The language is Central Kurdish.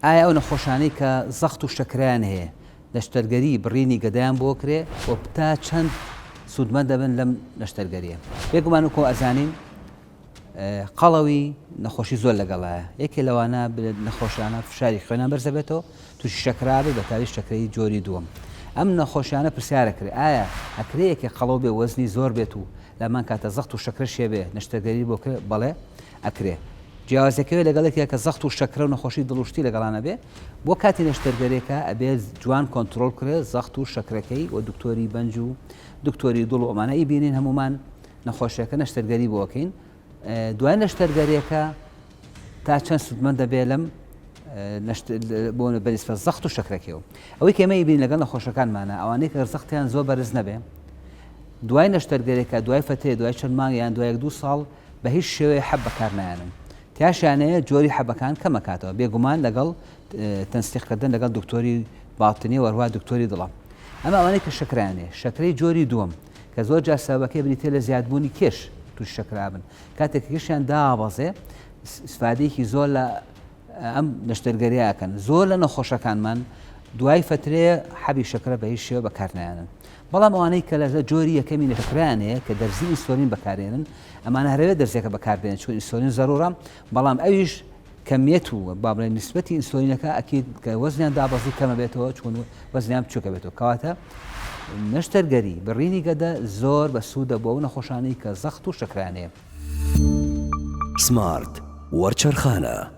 ئایا ئەو نەخۆشانەی کە زەخت و شەکرەیان هەیە نەشتەرگەری بڕینی گەدەیان بۆ کرێ و تا چەند سوودمەند دەبن لەم نەشتەرگەریە؟ بێگومان وەکو ئەزانین قەڵەوی نەخۆشی زۆر لەگەڵایە یەکێ لەوانە نەخۆشانە فشاری خوێنان بەرزەبێتەوە تووشی شەکرابێ بە تاوی شەکرەی جۆری دووەم ئەم نەخۆشیانە پرسیارە کرێ ئایا ئەکرێ یەکێ قەڵەو بێ وەزنی زۆر بێت و لەمان کاتە زەخت و شەکرە شێ بێ نەشتەرگەری بۆ کرێ بەڵێ ئەکرێ جیاوازەکەوێ لەگەڵ یەکێک کە زەخت و شەکرە و نەخۆشی دڵ و شتی لەگەڵانە بێ بۆ کاتی نەشتەرگەرێکە ئەبێ جوان کۆنترۆڵ کرێ زەخت و شەکرەکەی و دکتۆری بەنج و دکتۆری دڵ و ئەمانە ئیبینین هەمومان نەخۆشیەکە نەشتەرگەری بۆ ئەکەین دوای نەشتەرگەریەکە تا چەند سوودمەند دەبێت لەم بۆ بەنیسبەت زەخت و شەکرەکەەوە ئەوەی کە ئێمە ئیبین لەگەڵ نەخۆشەکانمانە ئەوانەی کە زەختیان زۆر بەرز نەبێ دوای نەشتەرگەرێکە دوای فترێ دوای چەند مانگ یان دوای دوو ساڵ بە هیچ شێوەیە حەب بەکارنایەنن تیاشیانەیە جۆری حەبەکان کەمەکاتەوە بێگومان لەگەڵ تەنسیقکردن لەگەڵ دکتۆری باتنی وەروە دکتۆری دڵە ئەمە ئەوانەی کە شەکرانێ شەکرەی جۆری دووەم کە زۆر جار سەبەبەکەی بریتیە لە زیادبوونی کێش تووشی شەکرابن کاتێک کێشیان دابەزێ ئیسفادەیەکی زۆر لە ئەم نەشتەرگەریە ئەکەن زۆر لە نەخۆشەکانمان دوای فترەیە حەبی شەکرە بە هیچ شێوە بەکارنایانن بەڵام ئەوانەی کە لە جۆری یەکەمی نەشەکرایان هەیە کە دەرزی ئینسۆلین بەکارێنن ئەمانە هەرەوێ دەرزیەکە بەکاربێن چون ئینسۆلین زەرورە بەڵام ئەویش کەمیەت و با بڵێین نیسبەتی ئینسۆلینەکە ئەکید کە وەزنیان دابەزی کەمە بێتەوە چون وەزنیان بچووکە بێتەوە کەواتە نەشتەرگەری بڕینی گەدە زۆر بە سوودە بۆ ئەو نەخۆشانەی کە زەخت و شەکرانەیە. سمارت وەرچەرخانە.